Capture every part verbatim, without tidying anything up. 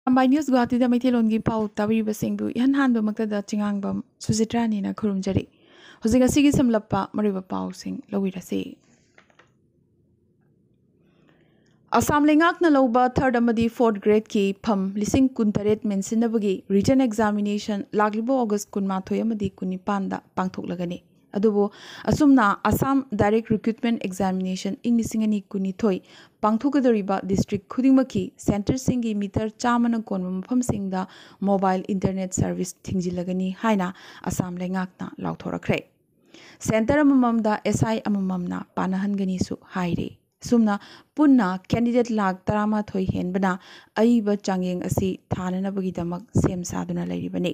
Mumbai news ꯒꯨꯋꯥꯍꯥꯇꯤꯗ ꯃꯩꯇꯩꯂꯣꯟꯒꯤ ꯄꯥꯎ ꯇꯥꯕꯤꯔꯤꯕꯁꯤꯡꯕꯨ ꯏꯍꯥꯟ ꯍꯥꯟꯕꯃꯛꯇꯗ ꯆꯤꯉꯥꯡꯕꯝ ꯁꯨꯖꯤꯇ꯭ꯔꯥꯅꯤꯅ ꯈꯨꯔꯨꯝꯖꯔꯤ꯫ ꯍꯧꯖꯤꯛ ꯉꯁꯤꯒꯤ ꯁꯝꯂꯞꯄ ꯃꯔꯨꯑꯣꯏꯕ ꯄꯥꯎꯁꯤꯡ ꯂꯧꯕꯤꯔꯁꯤ꯫ ꯑꯁꯥꯝ ꯂꯩꯉꯥꯛꯅ ꯂꯧꯕ ꯊꯥꯔꯠ ꯑꯃꯗꯤ ꯐꯣꯔꯠ ꯒ꯭ꯔꯦꯗꯀꯤ ꯐꯝ ꯂꯤꯁꯤꯡ ꯀꯨꯟꯇꯔꯦꯠ ꯃꯦꯟꯁꯤꯟꯅꯕꯒꯤ ꯔꯤꯇꯟ ꯑꯦꯛꯖꯥꯃꯤꯅꯦꯁꯟ ꯂꯥꯛꯂꯤꯕ ꯑꯣꯒꯁ ꯀꯨꯟꯃꯥꯊꯣꯏ ꯑꯃꯗꯤ ꯀꯨꯟꯅꯤꯄꯥꯟꯗ ꯄꯥꯡꯊꯣꯛꯂꯒꯅꯤ꯫ ꯑꯗꯨꯕꯨ ꯑꯁꯨꯝꯅ ꯑꯁꯥꯝ ꯗꯥꯏꯔꯦꯛ ꯔꯤꯀ꯭ꯔꯨꯠꯃꯦꯟ ꯑꯦꯛꯖꯥꯃꯤꯅꯦꯁꯟ ꯏꯪ ꯂꯤꯁꯤꯡ ꯑꯅꯤ ꯀꯨꯟꯅꯤꯊꯣꯏ ꯄꯥꯡꯊꯣꯛꯀꯗꯧꯔꯤꯕ ꯗꯤꯁꯇ꯭ꯔꯤꯛ ꯈꯨꯗꯤꯡꯃꯛꯀꯤ ꯁꯦꯟꯇꯔꯁꯤꯡꯒꯤ ꯃꯤꯇꯔ ꯆꯥꯝꯃꯅ ꯀꯣꯟꯕ ꯃꯐꯝꯁꯤꯡꯗ ꯃꯣꯕꯥꯏꯜ ꯏꯟꯇꯔꯅꯦꯠ ꯁꯔꯚꯤꯁ ꯊꯤꯡꯖꯤꯜꯂꯒꯅꯤ ꯍꯥꯏꯅ ꯑꯁꯥꯝ ꯂꯩꯉꯥꯛꯅ ꯂꯥꯎꯊꯣꯔꯛꯈ꯭ꯔꯦ꯫ ꯁꯦꯟꯇꯔ ꯑꯃꯃꯝꯗ ꯑꯦꯁ ꯑꯥꯏ ꯑꯃꯃꯝꯅ ꯄꯥꯅꯍꯟꯒꯅꯤꯁꯨ ꯍꯥꯏꯔꯤ꯫ ꯑꯁꯨꯝꯅ ꯄꯨꯟꯅ ꯀꯦꯟꯗꯤꯗꯦꯠ ꯂꯥꯈ ꯇꯔꯥꯃꯥꯊꯣꯏ ꯍꯦꯟꯕꯅ ꯑꯏꯕ ꯆꯥꯡꯌꯦꯡ ꯑꯁꯤ ꯊꯥꯅꯅꯕꯒꯤꯗꯃꯛ ꯁꯦꯝ ꯁꯥꯗꯨꯅ ꯂꯩꯔꯤꯕꯅꯤ꯫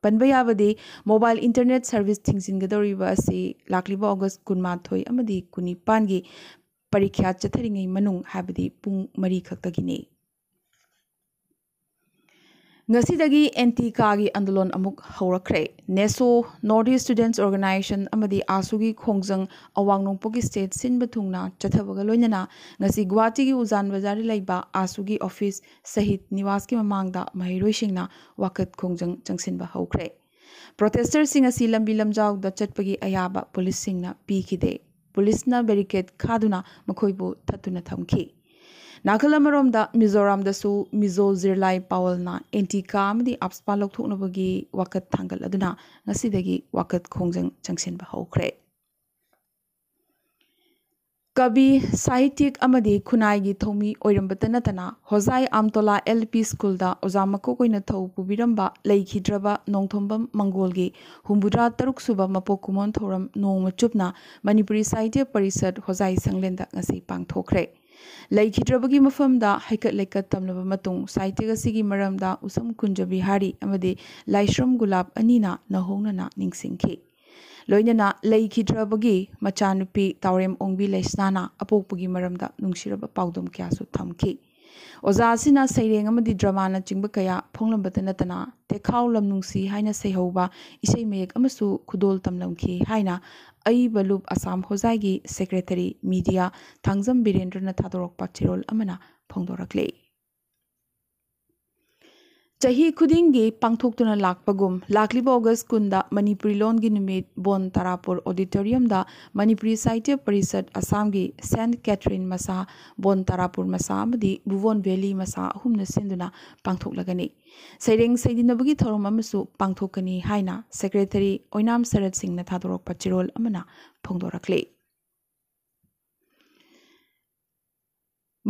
ꯄꯟꯕ ꯌꯥꯕꯗꯤ, ꯃꯣꯕꯥꯏꯜ ꯏꯟꯇꯔꯅꯦꯠ ꯁꯔꯚꯤꯁ ꯊꯤꯡꯖꯤꯟꯒꯗꯧꯔꯤꯕ ꯑꯁꯤ ꯂꯥꯛꯂꯤꯕ ꯑꯣꯒꯁ ꯀꯨꯟꯃꯥꯊꯣꯏ ꯑꯃꯗꯤ ꯀꯨꯟꯅꯤꯄꯥꯟꯒꯤ ꯄꯔꯤꯈ꯭ꯌꯥ ꯆꯠꯊꯔꯤꯉꯩ ꯃꯅꯨꯡ, ꯍꯥꯏꯕꯗꯤ ꯄꯨꯡ ꯃꯔꯤ ꯈꯛꯇꯒꯤꯅꯤ꯫ ꯉꯁꯤꯗꯒꯤ ꯑꯦꯟꯇꯤ ꯀꯥꯒꯤ ꯑꯟꯗꯣꯂꯟ ꯑꯃꯨꯛ ꯍꯧꯔꯛꯈ꯭ꯔꯦ꯫ ꯅꯦꯁꯣ, ꯅꯣꯔꯠ ꯏꯁ ꯁ꯭ꯇꯨꯗꯦꯟꯠꯁ ꯑꯣꯔꯒꯅꯥꯏꯖꯦꯁꯟ ꯑꯃꯗꯤ ꯑꯥꯁꯨꯒꯤ ꯈꯣꯡꯖꯪ ꯑꯋꯥꯡ ꯅꯣꯡꯄꯣꯛꯀꯤ ꯁ꯭ꯇꯦꯠ ꯁꯤꯟꯕ ꯊꯨꯡꯅ ꯆꯠꯊꯕꯒ ꯂꯣꯏꯅꯅ ꯉꯁꯤ ꯒꯨꯋꯥꯍꯥꯇꯤꯒꯤ ꯎꯖꯥꯟ ꯕꯖꯥꯔꯗ ꯂꯩꯕ ꯑꯥꯁꯨꯒꯤ ꯑꯣꯐꯤꯁ ꯁꯍꯤꯗ ꯅꯤꯋꯥꯁꯀꯤ ꯃꯃꯥꯡꯗ ꯃꯍꯩꯔꯣꯏꯁꯤꯡꯅ ꯋꯥꯀꯠ ꯈꯣꯡꯖꯪ ꯆꯪꯁꯤꯟꯕ ꯍꯧꯈ꯭ꯔꯦ꯫ ꯄ꯭ꯔꯣꯇꯦꯁꯇꯔꯁꯤꯡ ꯑꯁꯤ ꯂꯝꯕꯤ ꯂꯝꯖꯥꯎꯗ ꯆꯠꯄꯒꯤ ꯑꯌꯥꯕ ꯄꯨꯂꯤꯁꯁꯤꯡꯅ ꯄꯤꯈꯤꯗꯦ꯫ ꯄꯨꯂꯤꯁꯅ ꯕꯦꯔꯤꯀꯦꯗ ꯈꯥꯗꯨꯅ ꯃꯈꯣꯏꯕꯨ ꯊꯠꯇꯨꯅ ꯊꯝꯈꯤ꯫ ꯅꯥꯀꯜ ꯑꯃꯔꯣꯝꯗ, ꯃꯤꯖꯣꯔꯥꯝꯗꯁꯨ ꯃꯤꯖꯣ ꯖꯤꯔꯂꯥꯏ ꯄꯥꯋꯜꯅ ꯑꯦꯟꯇꯤ ꯀꯥ ꯑꯃꯗꯤ ꯑꯞꯁꯄꯥ ꯂꯧꯊꯣꯛꯅꯕꯒꯤ ꯋꯥꯀꯠ ꯊꯥꯡꯒꯠꯂꯗꯨꯅ ꯉꯁꯤꯗꯒꯤ ꯋꯥꯀꯠ ꯈꯣꯡꯖꯪ ꯆꯪꯁꯤꯟꯕ ꯍꯧꯈ꯭ꯔꯦ꯫ ꯀꯕꯤ, ꯁꯥꯍꯤꯇ꯭ꯌꯤꯛ ꯑꯃꯗꯤ ꯈꯨꯟꯅꯥꯏꯒꯤ ꯊꯧꯃꯤ ꯑꯣꯏꯔꯝꯕꯇ ꯅꯠꯇꯅ, ꯍꯣꯖꯥꯏ ꯑꯝꯇꯣꯂꯥ ꯑꯦꯜ ꯄꯤ ꯁ꯭ꯀꯨꯜꯗ ꯑꯣꯖꯥ ꯃꯀꯣꯛ ꯑꯣꯏꯅ ꯊꯧ ꯄꯨꯕꯤꯔꯝꯕ ꯂꯩꯈꯤꯗ꯭ꯔꯕ ꯅꯣꯡꯊꯣꯝꯕꯝ ꯃꯪꯒꯣꯜꯒꯤ ꯍꯨꯝꯐꯨꯇꯔꯥ ꯇꯔꯨꯛ ꯁꯨꯕ ꯃꯄꯣꯛ ꯀꯨꯝꯑꯣꯟ ꯊꯧꯔꯝ ꯅꯣꯡꯃ ꯆꯨꯞꯅ ꯃꯅꯤꯄꯨꯔꯤ ꯁꯥꯍꯤꯇ꯭ꯌ ꯄꯔꯤꯁꯠ ꯍꯣꯖꯥꯏ ꯁꯪꯂꯦꯟꯗ ꯉꯁꯤ ꯄꯥꯡꯊꯣꯛꯈ꯭ꯔꯦ꯫ ꯂꯩꯈꯤꯗ꯭ꯔꯕꯒꯤ ꯃꯐꯝꯗ ꯍꯩꯀꯠ ꯂꯩꯀꯠ ꯇꯝꯂꯕ ꯃꯇꯨꯡ, ꯁꯥꯍꯤꯇ꯭ꯌ ꯑꯁꯤꯒꯤ ꯃꯔꯝꯗ ꯎꯁꯝ ꯀꯨꯟꯖ ꯕꯤꯍꯥꯔꯤ ꯑꯃꯗꯤ ꯂꯥꯏꯁ꯭ꯔꯝ ꯒꯨꯂꯥꯞ ꯑꯅꯤꯅ ꯅꯧꯍꯧꯅꯅ ꯅꯤꯡꯁꯤꯡꯈꯤ꯫ ꯂꯣꯏꯅꯅ ꯂꯩꯈꯤꯗ꯭ꯔꯕꯒꯤ ꯃꯆꯥꯅꯨꯄꯤ ꯇꯥꯎꯔꯦꯝ ꯑꯣꯡꯕꯤ ꯂꯩꯁꯅꯥꯅ ꯑꯄꯣꯛꯄꯒꯤ ꯃꯔꯝꯗ ꯅꯨꯡꯁꯤꯔꯕ ꯄꯥꯎꯗꯝ ꯀꯌꯥꯁꯨ ꯊꯝꯈꯤ꯫ ꯑꯣꯖꯥ ꯑꯁꯤꯅ ꯁꯩꯔꯦꯡ ꯑꯃꯗꯤ ꯗ꯭ꯔꯃꯥꯅꯆꯤꯡꯕ ꯀꯌꯥ ꯐꯣꯡꯂꯝꯕꯇ ꯅꯠꯇꯅ, ꯇꯦꯈꯥꯎ ꯂꯝ ꯅꯨꯡꯁꯤ ꯍꯥꯏꯅ ꯁꯩꯍꯧꯕ ꯏꯁꯩ ꯃꯌꯦꯛ ꯑꯃꯁꯨ ꯈꯨꯗꯣꯜ ꯇꯝꯂꯝꯈꯤ ꯍꯥꯏꯅ ꯑꯏꯕ ꯂꯨꯞ ꯑꯁꯥꯝ ꯍꯣꯖꯥꯏꯒꯤ ꯁꯦꯀ꯭ꯔꯦꯇꯔꯤ ꯃꯤꯗꯤꯌꯥ ꯊꯥꯡꯖꯝ ꯕꯤꯔꯦꯟꯗ꯭ꯔꯅ ꯊꯥꯗꯣꯔꯛꯄ ꯆꯦꯔꯣꯜ ꯑꯃꯅ ꯐꯣꯡꯗꯣꯔꯛꯂꯤ꯫ ꯆꯍꯤ ꯈꯨꯗꯤꯡꯒꯤ ꯄꯥꯡꯊꯣꯛꯇꯨꯅ ꯂꯥꯛꯄꯒꯨꯝ, ꯂꯥꯛꯂꯤꯕ ꯑꯣꯒꯁ ꯀꯨꯟꯗ ꯃꯅꯤꯄꯨꯔꯤ ꯂꯣꯟꯒꯤ ꯅꯨꯃꯤꯠ ꯕꯣꯟ ꯇꯥꯔꯥꯄꯨꯔ ꯑꯣꯗꯤꯇꯣꯔꯤꯌꯝꯗ ꯃꯅꯤꯄꯨꯔꯤ ꯁꯥꯍꯤꯇ꯭ꯌ ꯄꯔꯤꯁꯠ ꯑꯁꯥꯝꯒꯤ ꯁꯦꯟꯠ ꯀꯦꯊꯔꯤꯟ ꯃꯁꯥ, ꯕꯣꯟ ꯇꯥꯔꯥꯄꯨꯔ ꯃꯁꯥ ꯑꯃꯗꯤ ꯚꯨꯕꯣꯟ ꯚꯦꯂꯤ ꯃꯁꯥ ꯑꯍꯨꯝꯅ ꯁꯤꯟꯗꯨꯅ ꯄꯥꯡꯊꯣꯛꯂꯒꯅꯤ꯫ ꯁꯩꯔꯦꯡ ꯁꯩꯗꯤꯟꯅꯕꯒꯤ ꯊꯧꯔꯝ ꯑꯃꯁꯨ ꯄꯥꯡꯊꯣꯛꯀꯅꯤ ꯍꯥꯏꯅ ꯁꯦꯀ꯭ꯔꯦꯇꯔꯤ ꯑꯣꯏꯅꯥꯝ ꯁꯔꯠ ꯁꯤꯡꯅ ꯊꯥꯗꯣꯔꯛꯄ ꯆꯦꯔꯣꯜ ꯑꯃꯅ ꯐꯣꯡꯗꯣꯔꯛꯂꯤ꯫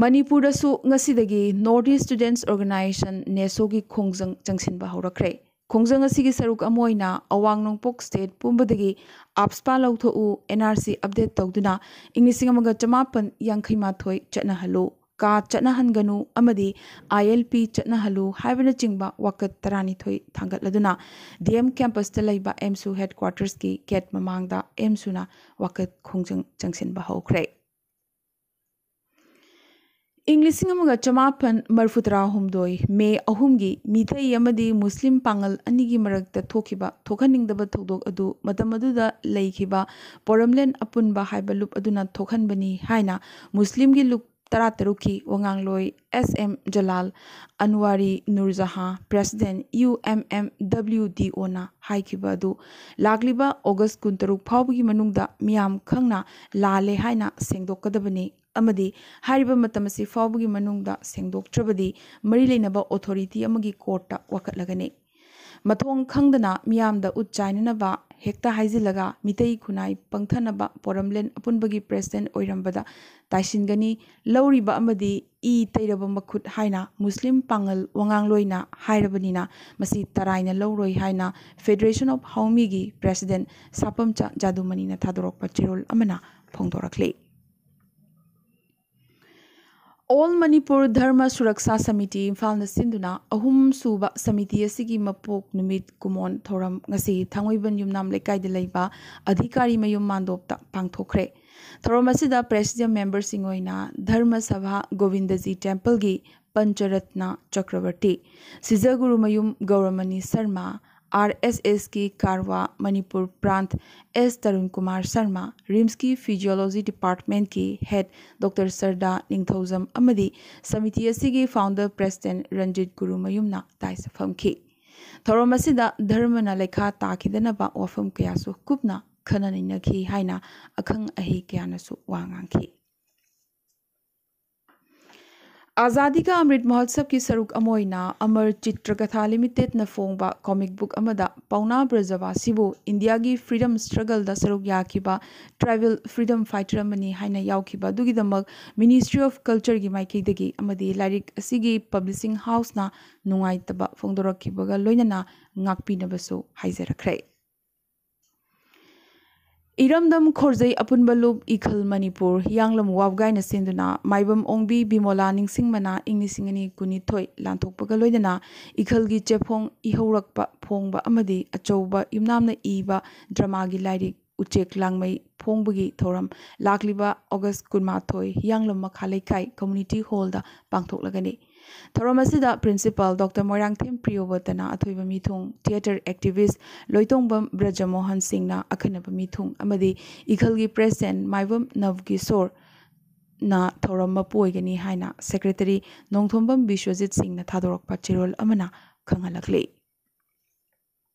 ꯃꯅꯤꯄꯨꯔꯗꯁꯨ ꯉꯁꯤꯗꯒꯤ North East Students Organisation, ꯅꯦꯁꯣꯒꯤ ꯈꯣꯡꯖꯪ ꯆꯪꯁꯤꯟꯕ ꯍꯧꯔꯛꯈ꯭ꯔꯦ꯫ ꯈꯣꯡꯖꯪ ꯑꯁꯤꯒꯤ ꯁꯔꯨꯛ ꯑꯃ ꯑꯣꯏꯅ ꯑꯋꯥꯡ ꯅꯣꯡꯄꯣꯛ ꯁ꯭ꯇꯦꯠ ꯄꯨꯝꯕꯗꯒꯤ ꯑꯞꯁꯄꯥ ꯂꯧꯊꯣꯛꯎ, ꯑꯦꯟ ꯑꯥꯔ ꯁꯤ ꯑꯞꯗꯦꯠ ꯇꯧꯗꯨꯅ ꯏꯪ ꯂꯤꯁꯤꯡ ꯑꯃꯒ ꯆꯃꯥꯄꯟ ꯌꯥꯡꯈꯩ ꯃꯥꯊꯣꯏ ꯆꯠꯅꯍꯜꯂꯨ, ꯀꯥ ꯆꯠꯅꯍꯟꯒꯅꯨ ꯑꯃꯗꯤ ꯑꯥꯏ ꯑꯦꯜ ꯄꯤ ꯆꯠꯅꯍꯜꯂꯨ ꯍꯥꯏꯕꯅꯆꯤꯡꯕ ꯋꯥꯀꯠ ꯇꯔꯥꯅꯤꯊꯣꯏ ꯊꯥꯡꯒꯠꯂꯗꯨꯅ ꯗꯤ ꯑꯦꯝ ꯀꯦꯝꯄꯁꯇ ꯂꯩꯕ ꯑꯦꯝꯁꯨ ꯍꯦꯗꯀ꯭ꯋꯥꯇꯔꯁꯀꯤ ꯒꯦꯠ ꯃꯃꯥꯡꯗ ꯑꯦꯝꯁꯨꯅ ꯋꯥꯀꯠ ꯈꯣꯡꯖꯪ ꯆꯪꯁꯤꯟꯕ ꯍꯧꯈ꯭ꯔꯦ꯫ ꯏꯪ ꯂꯤꯁꯤꯡ ꯑꯃꯒ ꯆꯃꯥꯄꯟ ꯃꯔꯤꯐꯨꯇꯔꯥꯍꯨꯝꯗꯣꯏ ꯃꯦ ꯑꯍꯨꯝꯒꯤ ꯃꯤꯇꯩ ꯑꯃꯗꯤ ꯃꯨꯁꯂꯤꯝ ꯄꯥꯉꯜ ꯑꯅꯤꯒꯤ ꯃꯔꯛꯇ ꯊꯣꯛꯈꯤꯕ ꯊꯣꯛꯍꯟꯅꯤꯡꯗꯕ ꯊꯧꯗꯣꯛ ꯑꯗꯨ ꯃꯇꯝ ꯑꯗꯨꯗ ꯂꯩꯈꯤꯕ ꯄꯣꯔꯝꯂꯦꯟ ꯑꯄꯨꯟꯕ ꯍꯥꯏꯕ ꯂꯨꯞ ꯑꯗꯨꯅ ꯊꯣꯛꯍꯟꯕꯅꯤ ꯍꯥꯏꯅ ꯃꯨꯁꯂꯤꯝꯒꯤ ꯂꯨꯞ ꯇꯔꯥꯇꯔꯨꯛꯀꯤ ꯋꯥꯉꯥꯡꯂꯣꯏ S M Jalal Anwari Nurjaha, president U M M W D ꯑꯣꯅ ꯍꯥꯏꯈꯤꯕ ꯑꯗꯨ ꯂꯥꯛꯂꯤꯕ ꯑꯣꯒꯁ ꯀꯨꯟꯇꯔꯨꯛ ꯐꯥꯎꯕꯒꯤ ꯃꯅꯨꯡꯗ ꯃꯤꯌꯥꯝ ꯈꯪꯅ ꯂꯥꯜꯂꯦ ꯍꯥꯏꯅ ꯁꯦꯡꯗꯣꯛꯀꯗꯕꯅꯤ ꯑꯃꯗꯤ ꯍꯥꯏꯔꯤꯕ ꯃꯇꯝ ꯑꯁꯤ ꯐꯥꯎꯕꯒꯤ ꯃꯅꯨꯡꯗ ꯁꯦꯡꯗꯣꯛꯇ꯭ꯔꯕꯗꯤ ꯃꯔꯤ ꯂꯩꯅꯕ ꯑꯣꯊꯣꯔꯤꯇꯤ ꯑꯃꯒꯤ ꯀꯣꯔꯠꯇ ꯋꯥꯀꯠꯂꯒꯅꯤ꯫ ꯃꯊꯣꯡ ꯈꯪꯗꯅ ꯃꯤꯌꯥꯝꯗ ꯎꯠ ꯆꯥꯏꯅꯅꯕ ꯍꯦꯛꯇ ꯍꯥꯏꯖꯤꯜꯂꯒ ꯃꯤꯇꯩ ꯈꯨꯟꯅꯥꯏ ꯄꯪꯊꯅꯕ ꯄꯣꯔꯝꯂꯦꯟ ꯑꯄꯨꯟꯕꯒꯤ ꯄ꯭ꯔꯦꯁꯤꯗꯦꯟꯠ ꯑꯣꯏꯔꯝꯕꯗ ꯇꯥꯏꯁꯤꯟꯒꯅꯤ꯫ ꯂꯧꯔꯤꯕ ꯑꯃꯗꯤ ꯏ ꯇꯩꯔꯕ ꯃꯈꯨꯠ ꯍꯥꯏꯅ ꯃꯨꯁꯂꯤꯝ ꯄꯥꯉꯜ ꯋꯥꯉꯥꯡꯂꯣꯏꯅ ꯍꯥꯏꯔꯕꯅꯤꯅ ꯃꯁꯤ ꯇꯔꯥꯏꯅ ꯂꯧꯔꯣꯏ ꯍꯥꯏꯅ ꯐꯦꯗꯔꯦꯁꯟ ꯑꯣꯐ ꯍꯥꯎꯃꯤꯒꯤ ꯄ꯭ꯔꯦꯁꯤꯗꯦꯟꯠ ꯁꯥꯄꯝꯆꯥ ꯖꯥꯗꯨꯃꯅꯤꯅ ꯊꯥꯗꯣꯔꯛꯄ ꯆꯦꯔꯣꯜ ꯑꯃꯅ ꯐꯣꯡꯗꯣꯔꯛꯂꯤ꯫ ꯑꯣꯜ ꯃꯅꯤꯄꯨꯔ ꯙꯔꯃ ꯁꯨꯔꯛꯁꯥ ꯁꯃꯤꯇꯤ ꯏꯝꯐꯥꯜꯅ ꯁꯤꯟꯗꯨꯅ ꯑꯍꯨꯝꯁꯨꯕ ꯁꯃꯤꯇꯤ ꯑꯁꯤꯒꯤ ꯃꯄꯣꯛ ꯅꯨꯃꯤꯠ ꯀꯨꯃꯣꯟ ꯊꯧꯔꯝ ꯉꯁꯤ ꯊꯥꯡꯃꯩꯕꯟ ꯌꯨꯝꯅꯥꯝ ꯂꯩꯀꯥꯏꯗ ꯂꯩꯕ ꯑꯙꯤꯀꯥꯔꯤ ꯃꯌꯨꯝ ꯃꯥꯟꯗꯣꯞꯇ ꯄꯥꯡꯊꯣꯛꯈ꯭ꯔꯦ꯫ ꯊꯧꯔꯝ ꯑꯁꯤꯗ ꯄ꯭ꯔꯦꯁꯤꯗꯤꯌꯝ ꯃꯦꯝꯕꯔꯁꯤꯡ ꯑꯣꯏꯅ ꯙꯔꯃ ꯁꯚꯥ ꯒꯣꯕꯤꯟꯗꯖꯤ ꯇꯦꯝꯄꯜꯒꯤ ꯄꯟꯆꯔꯠꯅ ꯆꯀ꯭ꯔꯕꯔꯇꯤ, ꯁꯤꯖꯒꯨꯔꯨꯃꯌꯨꯝ ꯒꯧꯔꯃꯅꯤ ꯁꯔꯃ, ꯑꯥꯔ ꯑꯦꯁ ꯑꯦꯁꯀꯤ ꯀꯥꯔꯋꯥ ꯃꯅꯤꯄꯨꯔ ꯄ꯭ꯔꯥꯟꯠ ꯑꯦꯁ ꯇꯔꯨꯟ ꯀꯨꯃꯥꯔ ꯁꯔꯃ, ꯔꯤꯝꯁꯀꯤ ꯐꯤꯖꯤꯑꯣꯂꯣꯖꯤ ꯗꯤꯄꯥꯔꯠꯃꯦꯟꯠꯀꯤ ꯍꯦꯗ ꯗꯣꯛꯇꯔ ꯁꯔꯗꯥ ꯅꯤꯡꯊꯧꯖꯝ ꯑꯃꯗꯤ ꯁꯃꯤꯇꯤ ꯑꯁꯤꯒꯤ ꯐꯥꯎꯟꯗꯔ ꯄ꯭ꯔꯦꯁꯤꯗꯦꯟꯠ ꯔꯟꯖꯤꯠ ꯒꯨꯔꯨꯃꯌꯨꯝꯅ ꯇꯥꯏꯁ ꯐꯝꯈꯤ꯫ ꯊꯧꯔꯝ ꯑꯁꯤꯗ ꯙꯔꯃꯅ ꯂꯩꯈꯥ ꯇꯥꯈꯤꯗꯅꯕ ꯋꯥꯐꯝ ꯀꯌꯥꯁꯨ ꯀꯨꯞꯅ ꯈꯟꯅ ꯅꯩꯅꯈꯤ ꯍꯥꯏꯅ ꯑꯈꯪ ꯑꯍꯩ ꯀꯌꯥꯅꯁꯨ ꯋꯥ ꯉꯥꯡꯈꯤ꯫ ꯑꯖꯥꯗꯤ ꯀꯥ ꯑꯃ꯭ꯔꯤꯠ ꯃꯍꯣꯠꯁꯕꯀꯤ ꯁꯔꯨꯛ ꯑꯃ ꯑꯣꯏꯅ ꯑꯃꯔ ꯆꯤꯇ꯭ꯔꯀꯊꯥ ꯂꯤꯃꯤꯇꯦꯗꯅ ꯐꯣꯡꯕ ꯀꯣꯃꯤꯛ ꯕꯨꯛ ꯑꯃꯗ ꯄꯥꯎꯅꯥ ꯕ꯭ꯔꯖꯕꯥꯁꯤꯕꯨ ꯏꯟꯗꯤꯌꯥꯒꯤ ꯐ꯭ꯔꯤꯗꯝ ꯁ꯭ꯇ꯭ꯔꯒꯜꯗ ꯁꯔꯨꯛ ꯌꯥꯈꯤꯕ ꯇ꯭ꯔꯥꯏꯕꯦꯜ ꯐ꯭ꯔꯤꯗꯝ ꯐꯥꯏꯇꯔ ꯑꯃꯅꯤ ꯍꯥꯏꯅ ꯌꯥꯎꯈꯤꯕ ꯑꯗꯨꯒꯤꯗꯃꯛ ꯃꯤꯅꯤꯁꯇ꯭ꯔꯤ ꯑꯣꯐ ꯀꯜꯆꯔꯒꯤ ꯃꯥꯏꯀꯩꯗꯒꯤ ꯑꯃꯗꯤ ꯂꯥꯏꯔꯤꯛ ꯑꯁꯤꯒꯤ ꯄꯕ꯭ꯂꯤꯁꯤꯡ ꯍꯥꯎꯁꯅ ꯅꯨꯡꯉꯥꯏꯇꯕ ꯐꯣꯡꯗꯣꯔꯛꯈꯤꯕꯒ ꯂꯣꯏꯅꯅ ꯉꯥꯛꯄꯤꯅꯕꯁꯨ ꯍꯥꯏꯖꯔꯛꯈ꯭ꯔꯦ꯫ ꯏꯔꯝꯗꯝ ꯈꯣꯔꯖꯩ ꯑꯄꯨꯟꯕ ꯂꯨꯞ ꯏꯈꯜ ꯃꯅꯤꯄꯨꯔ ꯍꯤꯌꯥꯡꯂꯝ ꯋꯥꯕꯒꯥꯏꯅ ꯁꯦꯝꯗꯨꯅ ꯃꯥꯏꯕꯝ ꯑꯣꯡꯕꯤ ꯕꯤꯃꯣꯂꯥ ꯅꯤꯡꯁꯤꯡꯕꯅ ꯏꯪ ꯂꯤꯁꯤꯡ ꯑꯅꯤ ꯀꯨꯟꯅꯤꯊꯣꯏ ꯂꯥꯟꯊꯣꯛꯄꯒ ꯂꯣꯏꯅꯅ ꯏꯈꯜꯒꯤ ꯆꯦꯐꯣꯡ ꯏꯍꯧꯔꯛꯄ ꯐꯣꯡꯕ ꯑꯃꯗꯤ ꯑꯆꯧꯕ ꯌꯨꯝꯅꯥꯝꯅ ꯏꯕ ꯗ꯭ꯔꯃꯥꯒꯤ ꯂꯥꯏꯔꯤꯛ ꯎꯆꯦꯛ ꯂꯥꯡꯃꯩ ꯐꯣꯡꯕꯒꯤ ꯊꯧꯔꯝ ꯂꯥꯛꯂꯤꯕ ꯑꯣꯒꯁ ꯀꯨꯟꯃꯥꯊꯣꯏ ꯍꯤꯌꯥꯡꯂꯝ ꯃꯈꯥ ꯂꯩꯀꯥꯏ ꯀꯝꯃ꯭ꯌꯨꯅꯤꯇꯤ ꯍꯣꯜꯗ ꯄꯥꯡꯊꯣꯛꯂꯒꯅꯤ꯫ ꯊꯧꯔꯝ ꯑꯁꯤꯗ ꯄ꯭ꯔꯤꯟꯁꯤꯄꯥꯜ ꯗꯣꯛꯇꯔ ꯃꯣꯏꯔꯥꯡꯊꯦꯝ ꯄ꯭ꯔꯤꯌꯣꯕꯇꯅ ꯑꯊꯣꯏꯕ ꯃꯤꯊꯨꯡ, ꯊꯤꯌꯦꯇꯔ ꯑꯦꯛꯇꯤꯚꯤꯁ꯭ꯠ ꯂꯣꯏꯇꯣꯡꯕꯝ ꯕ꯭ꯔꯖꯃꯣꯍꯟ ꯁꯤꯡꯅ ꯑꯈꯟꯅꯕ ꯃꯤꯊꯨꯡ ꯑꯃꯗꯤ ꯏꯈꯜꯒꯤ ꯄ꯭ꯔꯦꯁꯤꯗꯦꯟꯠ ꯃꯥꯏꯕꯝ ꯅꯕꯀꯤꯁꯣꯔꯅ ꯊꯧꯔꯝ ꯃꯄꯨ ꯑꯣꯏꯒꯅꯤ ꯍꯥꯏꯅ ꯁꯦꯀ꯭ꯔꯦꯇꯔꯤ ꯅꯣꯡꯊꯣꯝꯕꯝ ꯕꯤꯁ꯭ꯋꯖꯤꯠ ꯁꯤꯡꯅ ꯊꯥꯗꯣꯔꯛꯄ ꯆꯦꯔꯣꯜ ꯑꯃꯅ ꯈꯪꯍꯜꯂꯛꯂꯤ꯫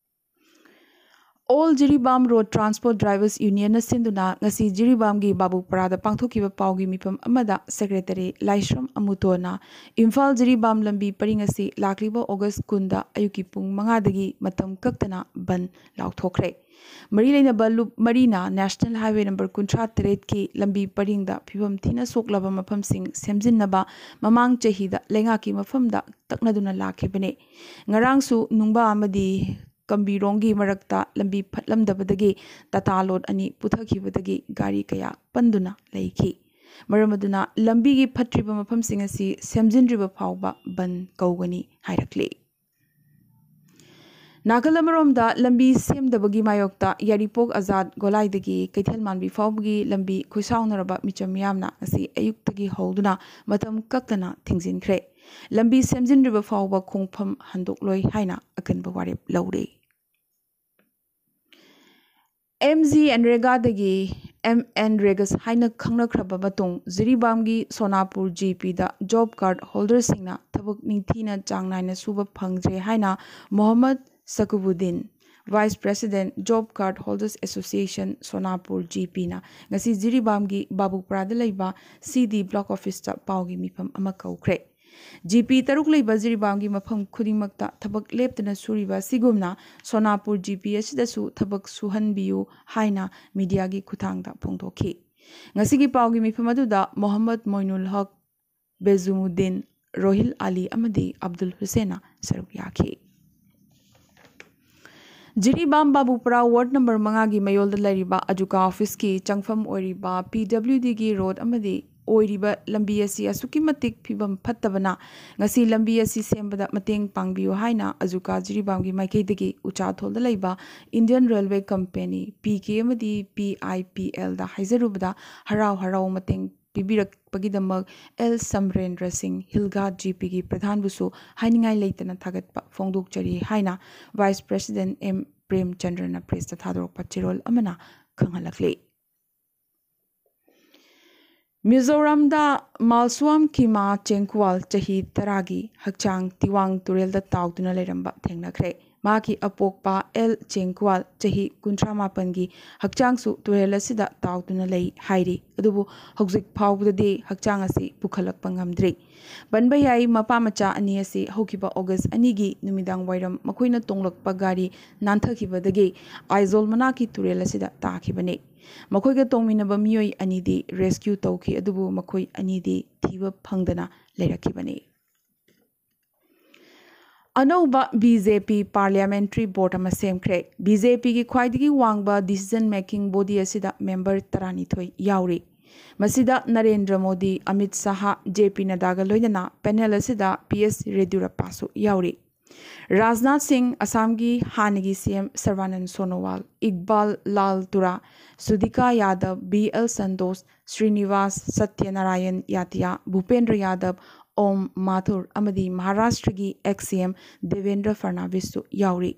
All Jiribam road transport drivers ꯌꯨꯅꯤꯌꯟꯅ ꯁꯤꯟꯗꯨꯅ ꯉꯁꯤ ꯖꯤꯔꯤꯕꯥꯝꯒꯤ ꯕꯥꯕꯨꯄꯔꯥꯗ ꯄꯥꯡꯊꯣꯛꯈꯤꯕ ꯄꯥꯎꯒꯤ ꯃꯤꯐꯝ ꯑꯃꯗ ꯁꯦꯀ꯭ꯔꯦꯇꯔꯤ ꯂꯥꯏꯁ꯭ꯔꯝ ꯑꯃꯨꯇꯣꯅ ꯏꯝꯐꯥꯜ ꯖꯤꯔꯤꯕꯥꯝ ꯂꯝꯕꯤ ꯄꯔꯤꯡ ꯑꯁꯤ ꯂꯥꯛꯂꯤꯕ ꯑꯣꯒꯁ ꯀꯨꯟꯗ ꯑꯌꯨꯛꯀꯤ ꯄꯨꯡ ꯃꯉꯥꯗꯒꯤ ꯃꯇꯝ ꯀꯛꯇꯅ ꯕꯟ ꯂꯥꯎꯊꯣꯛꯈ꯭ꯔꯦ꯫ ꯃꯔꯤ ꯂꯩꯅꯕ ꯂꯨꯞ ꯃꯔꯤꯅ ꯅꯦꯁꯅꯦꯜ ꯍꯥꯏꯋꯦ ꯅꯝꯕꯔ ꯀꯨꯟꯊ꯭ꯔꯥ ꯇꯔꯦꯠꯀꯤ ꯂꯝꯕꯤ ꯄꯔꯤꯡꯗ ꯐꯤꯕꯝ ꯊꯤꯅ ꯁꯣꯛꯂꯕ ꯃꯐꯝꯁꯤꯡ ꯁꯦꯝꯖꯤꯟꯅꯕ ꯃꯃꯥꯡ ꯆꯍꯤꯗ ꯂꯩꯉꯥꯛꯀꯤ ꯃꯐꯝꯗ ꯇꯛꯅꯗꯨꯅ ꯂꯥꯛꯈꯤꯕꯅꯤ꯫ ꯉꯔꯥꯡꯁꯨ ꯅꯨꯡꯕꯥ ꯑꯃꯗꯤ ꯀꯝꯕꯤꯔꯣꯡꯒꯤ ꯃꯔꯛꯇ ꯂꯝꯕꯤ ꯐꯠꯂꯝꯗꯕꯗꯒꯤ ꯇꯥꯇꯥ ꯂꯣꯗ ꯑꯅꯤ ꯄꯨꯊꯈꯤꯕꯗꯒꯤ ꯒꯥꯔꯤ ꯀꯌꯥ ꯄꯟꯗꯨꯅ ꯂꯩꯈꯤ꯫ ꯃꯔꯝ ꯑꯗꯨꯅ ꯂꯝꯕꯤꯒꯤ ꯐꯠꯇ꯭ꯔꯤꯕ ꯃꯐꯝꯁꯤꯡ ꯑꯁꯤ ꯁꯦꯝꯖꯤꯟꯗ꯭ꯔꯤꯕ ꯐꯥꯎꯕ ꯕꯟ ꯀꯧꯒꯅꯤ ꯍꯥꯏꯔꯛꯂꯤ꯫ ꯅꯥꯀꯜ ꯑꯃꯔꯣꯝꯗ ꯂꯝꯕꯤ ꯁꯦꯝꯗꯕꯒꯤ ꯃꯥꯌꯣꯛꯇ ꯌꯥꯏꯔꯤꯄꯣꯛ ꯑꯖꯥꯗ ꯒꯣꯂꯥꯏꯗꯒꯤ ꯀꯩꯊꯦꯜ ꯃꯥꯟꯕꯤ ꯐꯥꯎꯕꯒꯤ ꯂꯝꯕꯤ ꯈꯨꯠꯁꯥꯎꯅꯔꯕ ꯃꯤꯆꯝ ꯃꯤꯌꯥꯝꯅ ꯉꯁꯤ ꯑꯌꯨꯛꯇꯒꯤ ꯍꯧꯗꯨꯅ ꯃꯇꯝ ꯀꯛꯇꯅ ꯊꯤꯡꯖꯤꯟꯈ꯭ꯔꯦ꯫ ꯂꯝꯕꯤ ꯁꯦꯝꯖꯤꯟꯗ꯭ꯔꯤꯕ ꯐꯥꯎꯕ ꯈꯣꯡꯐꯝ ꯍꯟꯗꯣꯛꯂꯣꯏ ꯍꯥꯏꯅ ꯑꯀꯟꯕ ꯋꯥꯔꯦꯞ ꯂꯧꯔꯦ꯫ ꯑꯦꯝ ꯖꯤ ꯑꯦꯟꯔꯦꯒꯥꯗꯒꯤ ꯑꯦꯝ ꯑꯦꯟ ꯔꯦꯒꯥꯁ ꯍꯥꯏꯅ ꯈꯪꯅꯈ꯭ꯔꯕ ꯃꯇꯨꯡ, ꯖꯤꯔꯤꯕꯥꯝꯒꯤ ꯁꯣꯅꯥꯄꯨꯔ ꯖꯤ ꯄꯤꯗ ꯖꯣꯕ ꯀꯥꯔꯗ ꯍꯣꯜꯗꯔꯁꯤꯡꯅ ꯊꯕꯛ ꯅꯤꯡꯊꯤꯅ ꯆꯥꯡ ꯅꯥꯏꯅ ꯁꯨꯕ ꯐꯪꯗ꯭ꯔꯦ ꯍꯥꯏꯅ Mohammad Sakubuddin, vice president, job card holders association Sonapur G ꯄꯤꯅ ꯉꯁꯤ ꯖꯤꯔꯤꯕꯥꯝꯒꯤ ꯕꯥꯕꯨꯄ꯭ꯔꯥꯗ ꯂꯩꯕ ꯁꯤ ꯗꯤ ꯕ꯭ꯂꯣꯛ ꯑꯣꯐꯤꯁꯇ ꯄꯥꯎꯒꯤ ꯃꯤꯐꯝ ꯑꯃ ꯀꯧꯈ꯭ꯔꯦ꯫ ꯖꯤ ꯄꯤ ꯇꯔꯨꯛ ꯂꯩꯕ ꯖꯤꯔꯤꯕꯥꯝꯒꯤ ꯃꯐꯝ ꯈꯨꯗꯤꯡꯃꯛꯇ ꯊꯕꯛ ꯂꯦꯞꯇꯅ ꯁꯨꯔꯤꯕ ꯑꯁꯤꯒꯨꯝꯅ ꯁꯣꯅꯥꯄꯨꯔ ꯖꯤ ꯄꯤ ꯑꯁꯤꯗꯁꯨ ꯊꯕꯛ ꯁꯨꯍꯟꯕꯤꯌꯨ ꯍꯥꯏꯅ ꯃꯤꯗꯤꯌꯥꯒꯤ ꯈꯨꯠꯊꯥꯡꯗ ꯐꯣꯡꯗꯣꯛꯈꯤ꯫ ꯉꯁꯤꯒꯤ ꯄꯥꯎꯒꯤ ꯃꯤꯐꯝ ꯑꯗꯨꯗ ꯃꯣꯍꯝꯃꯗ ꯃꯣꯏꯅꯨꯜ ꯍꯛ, ꯕꯦꯖꯨꯃꯨꯗꯤꯟ, ꯔꯣꯍꯤꯜ ꯑꯂꯤ ꯑꯃꯗꯤ ꯑꯕꯗꯨꯜ ꯍꯨꯁꯦꯟꯅ ꯁꯔꯨꯛ ꯌꯥꯈꯤ꯫ ꯖꯤꯔꯤꯕꯥꯝ ꯕꯥꯕꯨꯄꯨꯔꯥ ꯋꯥꯔꯗ ꯅꯝꯕꯔ ꯃꯉꯥꯒꯤ ꯃꯌꯣꯜꯗ ꯂꯩꯔꯤꯕ ꯑꯖꯨꯀꯥ ꯑꯣꯐꯤꯁꯀꯤ ꯆꯪꯐꯝ ꯑꯣꯏꯔꯤꯕ ꯄꯤ ꯗꯕ꯭ꯂꯤꯎ ꯗꯤꯒꯤ ꯔꯣꯗ ꯑꯃꯗꯤ ꯑꯣꯏꯔꯤꯕ ꯂꯝꯕꯤ ꯑꯁꯤ ꯑꯁꯨꯛꯀꯤ ꯃꯇꯤꯛ ꯐꯤꯕꯝ ꯐꯠꯇꯕꯅ ꯉꯁꯤ ꯂꯝꯕꯤ ꯑꯁꯤ ꯁꯦꯝꯕꯗ ꯃꯇꯦꯡ ꯄꯥꯡꯕꯤꯌꯨ ꯍꯥꯏꯅ ꯑꯖꯨꯀꯥ ꯖꯤꯔꯤꯕꯥꯝꯒꯤ ꯃꯥꯏꯀꯩꯗꯒꯤ ꯎꯆꯥꯊꯣꯜꯗ ꯂꯩꯕ Indian railway company, P K ꯑꯃꯗꯤ ꯄꯤ ꯑꯥꯏ ꯄꯤ ꯑꯦꯜꯗ ꯍꯥꯏꯖꯔꯨꯕꯗ ꯍꯔꯥꯎ ꯍꯔꯥꯎ ꯃꯇꯦꯡ ꯄꯤꯕꯤꯔꯛꯄꯒꯤꯗꯃꯛ ꯑꯦꯜ ꯁꯝꯔꯦꯟꯗ꯭ꯔ ꯁꯤꯡ, ꯍꯤꯜꯒꯥ ꯖꯤ ꯄꯤꯒꯤ ꯄ꯭ꯔꯙꯥꯟꯕꯨꯁꯨ ꯍꯥꯏꯅꯤꯡꯉꯥꯏ ꯂꯩꯇꯅ ꯊꯥꯒꯠꯄ ꯐꯣꯡꯗꯣꯛꯆꯔꯤ ꯍꯥꯏꯅ ꯚꯥꯏꯁ ꯄ꯭ꯔꯦꯁꯤꯗꯦꯟꯠ ꯑꯦꯝ ꯄ꯭ꯔꯦꯝꯆꯟꯗ꯭ꯔꯅ ꯄ꯭ꯔꯦꯁꯇ ꯊꯥꯗꯣꯔꯛꯄ ꯆꯦꯔꯣꯜ ꯑꯃꯅ ꯈꯪꯍꯜꯂꯛꯂꯤ꯫ ꯃꯤꯖꯣꯔꯥꯝꯗ ꯃꯥꯜꯁꯨꯋꯥꯝ ꯀꯤꯃꯥ ꯆꯦꯡꯀꯨꯋꯥꯜ, ꯆꯍꯤ ꯇꯔꯥꯒꯤ, ꯍꯛꯆꯥꯡ ꯇꯤꯋꯥꯡ ꯇꯨꯔꯦꯜꯗ ꯇꯥꯎꯗꯨꯅ ꯂꯩꯔꯝꯕ ꯊꯦꯡꯅꯈ꯭ꯔꯦ꯫ ꯃꯍꯥꯛꯀꯤ ꯑꯄꯣꯛꯄ ꯑꯦꯜ ꯆꯦꯡꯀꯨꯋꯥꯜ, ꯆꯍꯤ ꯀꯨꯟꯊ꯭ꯔꯥ ꯃꯥꯄꯟꯒꯤ, ꯍꯛꯆꯥꯡꯁꯨ ꯇꯨꯔꯦꯜ ꯑꯁꯤꯗ ꯇꯥꯎꯗꯨꯅ ꯂꯩ ꯍꯥꯏꯔꯤ꯫ ꯑꯗꯨꯕꯨ ꯍꯧꯖꯤꯛ ꯐꯥꯎꯕꯗꯗꯤ ꯍꯛꯆꯥꯡ ꯑꯁꯤ ꯄꯨꯈꯠꯂꯛꯄ ꯉꯝꯗ꯭ꯔꯤ꯫ ꯄꯟꯕ ꯌꯥꯏ, ꯃꯄꯥ ꯃꯆꯥ ꯑꯅꯤ ꯑꯁꯤ ꯍꯧꯈꯤꯕ ꯑꯣꯒꯁ ꯑꯅꯤꯒꯤ ꯅꯨꯃꯤꯗꯥꯡ ꯋꯥꯏꯔꯝ ꯃꯈꯣꯏꯅ ꯇꯣꯡꯂꯛꯄ ꯒꯥꯔꯤ ꯅꯥꯟꯊꯈꯤꯕꯗꯒꯤ ꯑꯥꯏꯖꯣꯜ ꯃꯅꯥꯛꯀꯤ ꯇꯨꯔꯦꯜ ꯑꯁꯤꯗ ꯇꯥꯈꯤꯕꯅꯤ꯫ ꯃꯈꯣꯏꯒ ꯇꯣꯡꯃꯤꯟꯅꯕ ꯃꯤꯑꯣꯏ ꯑꯅꯤꯗꯤ ꯔꯦꯁꯀ꯭ꯌꯨ ꯇꯧꯈꯤ, ꯑꯗꯨꯕꯨ ꯃꯈꯣꯏ ꯑꯅꯤꯗꯤ ꯊꯤꯕ ꯐꯪꯗꯅ ꯂꯩꯔꯛꯈꯤꯕꯅꯤ꯫ ꯑꯅꯧꯕ ꯕꯤ ꯖꯦ ꯄꯤ ꯄꯥꯔꯂꯤꯌꯥꯃꯦꯟꯇ꯭ꯔꯤ ꯕꯣꯔꯗ ꯑꯃ ꯁꯦꯝꯈ꯭ꯔꯦ꯫ ꯕꯤ ꯖꯦ ꯄꯤꯒꯤ ꯈ꯭ꯋꯥꯏꯗꯒꯤ ꯋꯥꯡꯕ ꯗꯤꯁꯤꯖꯟ ꯃꯦꯀꯤꯡ ꯕꯣꯗꯤ ꯑꯁꯤꯗ ꯃꯦꯝꯕꯔ ꯇꯔꯥꯅꯤꯊꯣꯏ ꯌꯥꯎꯔꯤ꯫ ꯃꯁꯤꯗ ꯅꯔꯦꯟꯗ꯭ꯔ ꯃꯣꯗꯤ, ꯑꯃꯤꯠ ꯁꯥꯍ, ꯖꯦ ꯄꯤ ꯅꯗꯥꯒ ꯂꯣꯏꯅꯅ ꯄꯦꯅꯦꯜ ꯑꯁꯤꯗ ꯄꯤ ꯑꯦꯁ ꯌꯦꯗꯤꯌꯨꯔꯞꯄꯥꯁꯨ ꯌꯥꯎꯔꯤ꯫ ꯔꯥꯖꯅꯥꯊ ꯁꯤꯡ, ꯑꯁꯥꯝꯒꯤ ꯍꯥꯟꯅꯒꯤ ꯁꯤ ꯑꯦꯝ ꯁꯔꯕꯥꯅꯟꯗ ꯁꯣꯅꯣꯋꯥꯜ, ꯏꯛꯕꯥꯜ ꯂꯥꯜ ꯇꯨꯔꯥ, ꯁꯨꯗꯤꯀꯥ ꯌꯥꯗꯕ, ꯕꯤ ꯑꯦꯜ ꯁꯟꯇꯣꯁ, ꯁ꯭ꯔꯤꯅꯤꯋꯥꯁ ꯁꯠꯌꯅꯥꯔꯥꯌꯟ ꯌꯥꯇꯤꯌꯥ, ꯚꯨꯄꯦꯟꯗ꯭ꯔ ꯌꯥꯗꯕ, ꯑꯣꯝ ꯃꯥꯊꯨꯔ ꯑꯃꯗꯤ ꯃꯍꯥꯔꯥꯁꯇ꯭ꯔꯒꯤ ꯑꯦꯛꯁ ꯁꯤ ꯑꯦꯝ ꯗꯦꯕꯦꯟꯗ꯭ꯔ ꯐꯔꯅꯥꯕꯤꯁꯁꯨ ꯌꯥꯎꯔꯤ꯫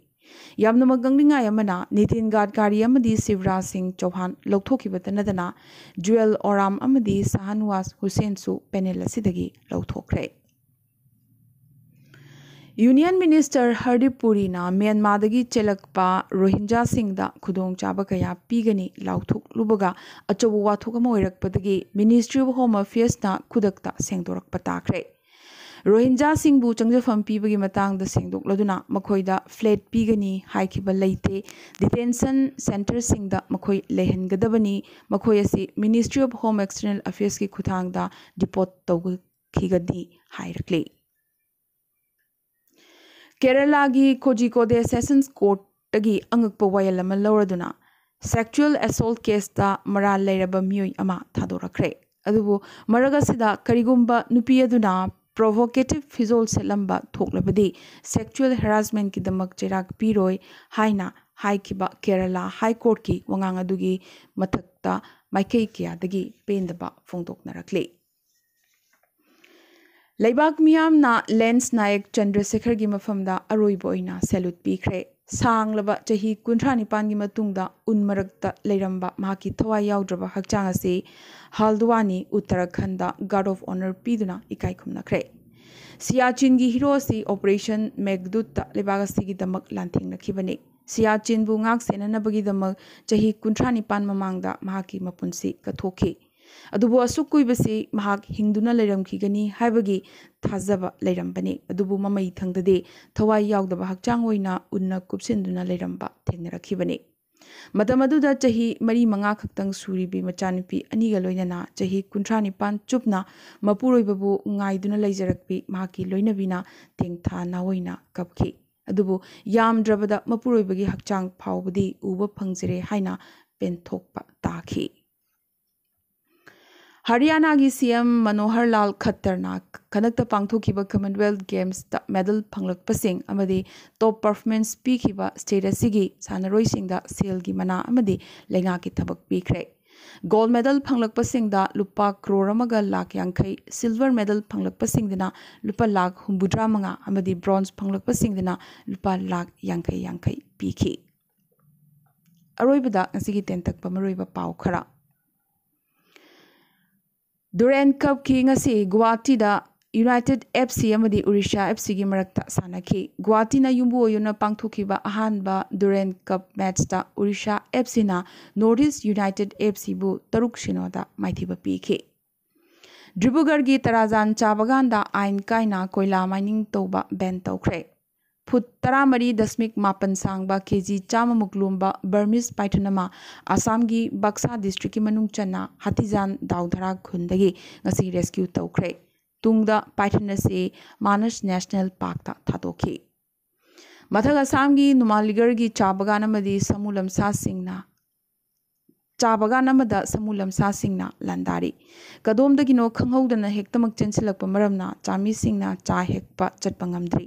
ꯌꯥꯝꯅꯃꯛ ꯉꯛꯅꯤꯡꯉꯥꯏ ꯑꯃꯅ, ꯅꯤꯇꯤꯟ ꯒꯗꯀꯥꯔꯤ ꯑꯃꯗꯤ ꯁꯤꯕꯔꯥꯖ ꯁꯤꯡ ꯆꯧꯍꯥꯟ ꯂꯧꯊꯣꯛꯈꯤꯕꯇ ꯅꯠꯇꯅ, ꯖꯨꯋꯦꯜ ꯑꯣꯔꯥꯝ ꯑꯃꯗꯤ ꯁꯥꯍꯅꯋꯥꯖ ꯍꯨꯁꯦꯟꯁꯨ ꯄꯦꯅꯦꯜ ꯑꯁꯤꯗꯒꯤ ꯂꯧꯊꯣꯛꯈ꯭ꯔꯦ꯫ ꯌꯨꯅꯤꯌꯟ ꯃꯤꯅꯤꯁꯇꯔ ꯍꯔꯗꯤꯞ ꯄꯨꯔꯤꯅ ꯃ꯭ꯌꯥꯟꯃꯥꯔꯗꯒꯤ ꯆꯦꯜꯂꯛꯄ ꯔꯣꯍꯤꯟꯖꯥꯁꯤꯡꯗ ꯈꯨꯗꯣꯡꯆꯥꯕ ꯀꯌꯥ ꯄꯤꯒꯅꯤ ꯂꯥꯎꯊꯣꯛꯂꯨꯕꯒ ꯑꯆꯧꯕ ꯋꯥꯊꯣꯛ ꯑꯃ ꯑꯣꯏꯔꯛꯄꯗꯒꯤ Ministry of Home Affairsꯅ ꯈꯨꯗꯛꯇ ꯁꯦꯡꯗꯣꯔꯛꯄ ꯇꯥꯈ꯭ꯔꯦ꯫ ꯔꯣꯍꯤꯟꯖꯥꯁꯤꯡꯕꯨ ꯆꯪꯖꯐꯝ ꯄꯤꯕꯒꯤ ꯃꯇꯥꯡꯗ ꯁꯦꯡꯗꯣꯛꯂꯗꯨꯅ ꯃꯈꯣꯏꯗ ꯐ꯭ꯂꯦꯠ ꯄꯤꯒꯅꯤ ꯍꯥꯏꯈꯤꯕ ꯂꯩꯇꯦ꯫ ꯗꯤꯇꯦꯟꯁꯟ ꯁꯦꯟꯇꯔꯁꯤꯡꯗ ꯃꯈꯣꯏ ꯂꯩꯍꯟꯒꯗꯕꯅꯤ꯫ ꯃꯈꯣꯏ ꯑꯁꯤ Ministry of Home External Affairsꯀꯤ ꯈꯨꯠꯊꯥꯡꯗ ꯗꯤꯄꯣꯔꯠ ꯇꯧꯈꯤꯒꯅꯤ ꯍꯥꯏꯔꯛꯂꯤ꯫ ꯀꯦꯔꯂꯥꯒꯤ ꯀꯣꯖꯤꯀꯣꯗꯦ ꯁꯦꯁꯟꯁ ꯀꯣꯔꯠꯇꯒꯤ ꯑꯉꯛꯄ ꯋꯥꯌꯦꯜ ꯑꯃ ꯂꯧꯔꯗꯨꯅ sexual assault caseꯇ ꯃꯔꯥꯜ ꯂꯩꯔꯕ ꯃꯤꯑꯣꯏ ꯑꯃ ꯊꯥꯗꯣꯔꯛꯈ꯭ꯔꯦ꯫ ꯑꯗꯨꯕꯨ ꯃꯔꯛ ꯑꯁꯤꯗ ꯀꯔꯤꯒꯨꯝꯕ ꯅꯨꯄꯤ ꯑꯗꯨꯅ provocative ꯐꯤꯖꯣꯜ ꯁꯦꯠꯂꯝꯕ ꯊꯣꯛꯂꯕꯗꯤ sexual harassmentꯀꯤꯗꯃꯛ ꯆꯩꯔꯥꯛ ꯄꯤꯔꯣꯏ ꯍꯥꯏꯅ ꯍꯥꯏꯈꯤꯕ ꯀꯦꯔꯂꯥ ꯍꯥꯏ ꯀꯣꯔꯠꯀꯤ ꯋꯥꯉꯥꯡ ꯑꯗꯨꯒꯤ ꯃꯊꯛꯇ ꯃꯥꯏꯀꯩ ꯀꯌꯥꯗꯒꯤ ꯄꯦꯟꯗꯕ ꯐꯣꯡꯗꯣꯛꯅꯔꯛꯂꯤ꯫ ꯂꯩꯕꯥꯛ ꯃꯤꯌꯥꯝꯅ ꯂꯦꯟꯁ ꯅꯥꯌꯛ ꯆꯟꯗ꯭ꯔꯁꯦꯈꯔꯒꯤ ꯃꯐꯝꯗ ꯑꯔꯣꯏꯕ ꯑꯣꯏꯅ ꯁꯦꯂꯨꯠ ꯄꯤꯈ꯭ꯔꯦ꯫ ꯁꯥꯡꯂꯕ ꯆꯍꯤ ꯀꯨꯟꯊ꯭ꯔꯥ ꯅꯤꯄꯥꯟꯒꯤ ꯃꯇꯨꯡꯗ ꯎꯟ ꯃꯔꯛꯇ ꯂꯩꯔꯝꯕ ꯃꯍꯥꯛꯀꯤ ꯊꯋꯥꯏ ꯌꯥꯎꯗ꯭ꯔꯕ ꯍꯛꯆꯥꯡ ꯑꯁꯤ ꯍꯥꯜꯗꯋꯥꯅꯤ, ꯎꯠꯇꯔꯥꯈꯟꯗ Guard of Honour ꯄꯤꯗꯨꯅ ꯏꯀꯥꯏ ꯈꯨꯝꯅꯈ꯭ꯔꯦ꯫ ꯁꯤꯌꯥꯆꯤꯟꯒꯤ ꯍꯤꯔꯣ ꯑꯁꯤ ꯑꯣꯄꯔꯦꯁꯟ ꯃꯦꯘꯗꯨꯠꯇ ꯂꯩꯕꯥꯛ ꯑꯁꯤꯒꯤꯗꯃꯛ ꯂꯥꯟꯊꯦꯡꯅꯈꯤꯕꯅꯤ꯫ ꯁꯤꯌꯥꯆꯤꯟꯕꯨ ꯉꯥꯛ ꯁꯦꯟꯅꯅꯕꯒꯤꯗꯃꯛ ꯆꯍꯤ ꯀꯨꯟꯊ꯭ꯔꯥ ꯅꯤꯄꯥꯟ ꯃꯃꯥꯡꯗ ꯃꯍꯥꯛꯀꯤ ꯃꯄꯨꯟꯁꯤ ꯀꯠꯊꯣꯛꯈꯤ꯫ ꯑꯗꯨꯕꯨ ꯑꯁꯨꯛ ꯀꯨꯏꯕꯁꯤ ꯃꯍꯥꯛ ꯍꯤꯡꯗꯨꯅ ꯂꯩꯔꯝꯈꯤꯒꯅꯤ ꯍꯥꯏꯕꯒꯤ ꯊꯥꯖꯕ ꯂꯩꯔꯝꯕꯅꯤ꯫ ꯑꯗꯨꯕꯨ ꯃꯃꯩ ꯊꯪꯗꯗꯤ ꯊꯋꯥꯏ ꯌꯥꯎꯗꯕ ꯍꯛꯆꯥꯡ ꯑꯣꯏꯅ ꯎꯟꯅ ꯀꯨꯞꯁꯤꯟꯗꯨꯅ ꯂꯩꯔꯝꯕ ꯊꯦꯡꯅꯔꯛꯈꯤꯕꯅꯤ꯫ ꯃꯇꯝ ꯑꯗꯨꯗ ꯆꯍꯤ ꯃꯔꯤ ꯃꯉꯥ ꯈꯛꯇꯪ ꯁꯨꯔꯤꯕꯤ ꯃꯆꯥꯅꯨꯄꯤ ꯑꯅꯤꯒ ꯂꯣꯏꯅꯅ ꯆꯍꯤ ꯀꯨꯟꯊ꯭ꯔꯥ ꯅꯤꯄꯥꯟ ꯆꯨꯞꯅ ꯃꯄꯨꯔꯣꯏꯕꯕꯨ ꯉꯥꯏꯗꯨꯅ ꯂꯩꯖꯔꯛꯄꯤ ꯃꯍꯥꯛꯀꯤ ꯂꯣꯏꯅꯕꯤꯅ ꯇꯦꯡꯊꯥ ꯅꯥꯑꯣꯏꯅ ꯀꯞꯈꯤ꯫ ꯑꯗꯨꯕꯨ ꯌꯥꯝꯗ꯭ꯔꯕꯗ ꯃꯄꯨꯔꯣꯏꯕꯒꯤ ꯍꯛꯆꯥꯡ ꯐꯥꯎꯕꯗꯤ ꯎꯕ ꯐꯪꯖꯔꯦ ꯍꯥꯏꯅ ꯄꯦꯟꯊꯣꯛꯄ ꯇꯥꯈꯤ꯫ ꯍꯔꯤꯌꯥꯅꯥꯒꯤ ꯁꯤ ꯑꯦꯝ ꯃꯅꯣꯍꯔ ꯂꯥꯜ ꯈꯠꯇꯔꯅ ꯍꯟꯗꯛꯇ ꯄꯥꯡꯊꯣꯛꯈꯤꯕ Commonwealth Gamesꯇ ꯃꯦꯗꯜ ꯐꯪꯂꯛꯄꯁꯤꯡ ꯑꯃꯗꯤ ꯇꯣꯞ ꯄꯔꯐꯣꯔꯃꯦꯟꯁ ꯄꯤꯈꯤꯕ ꯁ꯭ꯇꯦꯠ ꯑꯁꯤꯒꯤ ꯁꯥꯟꯅꯔꯣꯏꯁꯤꯡꯗ ꯁꯦꯜꯒꯤ ꯃꯅꯥ ꯑꯃꯗꯤ ꯂꯩꯉꯥꯛꯀꯤ ꯊꯕꯛ ꯄꯤꯈ꯭ꯔꯦ꯫ Gold medal ꯐꯪꯂꯛꯄꯁꯤꯡꯗ ꯂꯨꯄꯥ ꯀ꯭ꯔꯣꯔ ꯑꯃꯒ ꯂꯥꯈ ꯌꯥꯡꯈꯩ, silver medal ꯐꯪꯂꯛꯄꯁꯤꯡꯗꯅ ꯂꯨꯄꯥ ꯂꯥꯈ ꯍꯨꯝꯐꯨꯇꯔꯥ ꯃꯉꯥ ꯑꯃꯗꯤ bronze ꯐꯪꯂꯛꯄꯁꯤꯡꯗꯅ ꯂꯨꯄꯥ ꯂꯥꯈ ꯌꯥꯡꯈꯩ ꯌꯥꯡꯈꯩ ꯄꯤꯈꯤ꯫ ꯑꯔꯣꯏꯕꯗ ꯉꯁꯤꯒꯤ ꯇꯦꯟꯇꯛꯄ ꯃꯔꯨꯑꯣꯏꯕ ꯄꯥꯎ ꯈꯔ꯫ Durand Cupꯀꯤ ꯉꯁꯤ ꯒꯨꯋꯥꯍꯥꯇꯤꯗ United F C ꯑꯃꯗꯤ Odisha F Cꯒꯤ ꯃꯔꯛꯇ ꯁꯥꯟꯅꯈꯤ꯫ ꯒꯨꯋꯥꯍꯥꯇꯤꯅ ꯌꯨꯝꯕꯨ ꯑꯣꯏꯗꯨꯅ ꯄꯥꯡꯊꯣꯛꯈꯤꯕ ꯑꯍꯥꯟꯕ Durand Cup matchꯇ Odisha F Cꯅ North East United F Cꯕꯨ ꯇꯔꯨꯛ ꯁꯤꯅꯣꯗ ꯃꯥꯏꯊꯤꯕ ꯄꯤꯈꯤ꯫ ꯗꯤꯕ꯭ꯔꯨꯒꯔꯒꯤ ꯇꯔꯥꯖꯥꯟ ꯆꯥ ꯕꯒꯥꯟꯗ ꯑꯥꯏꯟ ꯀꯥꯏꯅ ꯀꯣꯏꯂꯥ mining ꯇꯧꯕ ban ꯇꯧꯈ꯭ꯔꯦ꯫ ꯐꯨꯠ ꯇꯔꯥꯃꯔꯤ ꯗꯁꯃꯤꯛ ꯃꯥꯄꯟ ꯁꯥꯡꯕ, ꯀꯦꯖꯤ ꯆꯥꯝꯃꯃꯨꯛ ꯂꯨꯝꯕ Burmese python ꯑꯃ ꯑꯁꯥꯝꯒꯤ ꯕꯛꯁꯥ districtꯀꯤ ꯃꯅꯨꯡ ꯆꯟꯅ ꯍꯥꯇꯤꯖꯥꯟ ꯗꯥꯎꯙꯔꯥ ꯈꯨꯟꯗꯒꯤ ꯉꯁꯤ rescue ꯇꯧꯈ꯭ꯔꯦ꯫ ꯇꯨꯡꯗ python ꯑꯁꯤ ꯃꯥꯅꯁ National Parkꯇ ꯊꯥꯗꯣꯛꯈꯤ꯫ ꯃꯊꯛ ꯑꯁꯥꯝꯒꯤ ꯅꯨꯃꯥꯂꯤꯒꯔꯒꯤ ꯆꯥ ꯕꯒꯥꯟ ꯑꯃꯗꯤ ꯁꯥꯃꯨ ꯂꯝꯁꯥꯁꯤꯡꯅ ꯆꯥ ꯕꯒꯥꯟ ꯑꯃꯗ ꯁꯥꯃꯨ ꯂꯝꯁꯥꯁꯤꯡꯅ ꯂꯥꯟꯗꯥꯔꯤ꯫ ꯀꯗꯣꯝꯗꯒꯤꯅꯣ ꯈꯪꯍꯧꯗꯅ ꯍꯦꯛꯇꯃꯛ ꯆꯦꯟꯁꯤꯜꯂꯛꯄ ꯃꯔꯝꯅ ꯆꯥꯃꯤꯁꯤꯡꯅ ꯆꯥ ꯍꯦꯛꯄ ꯆꯠꯄ ꯉꯝꯗ꯭ꯔꯤ꯫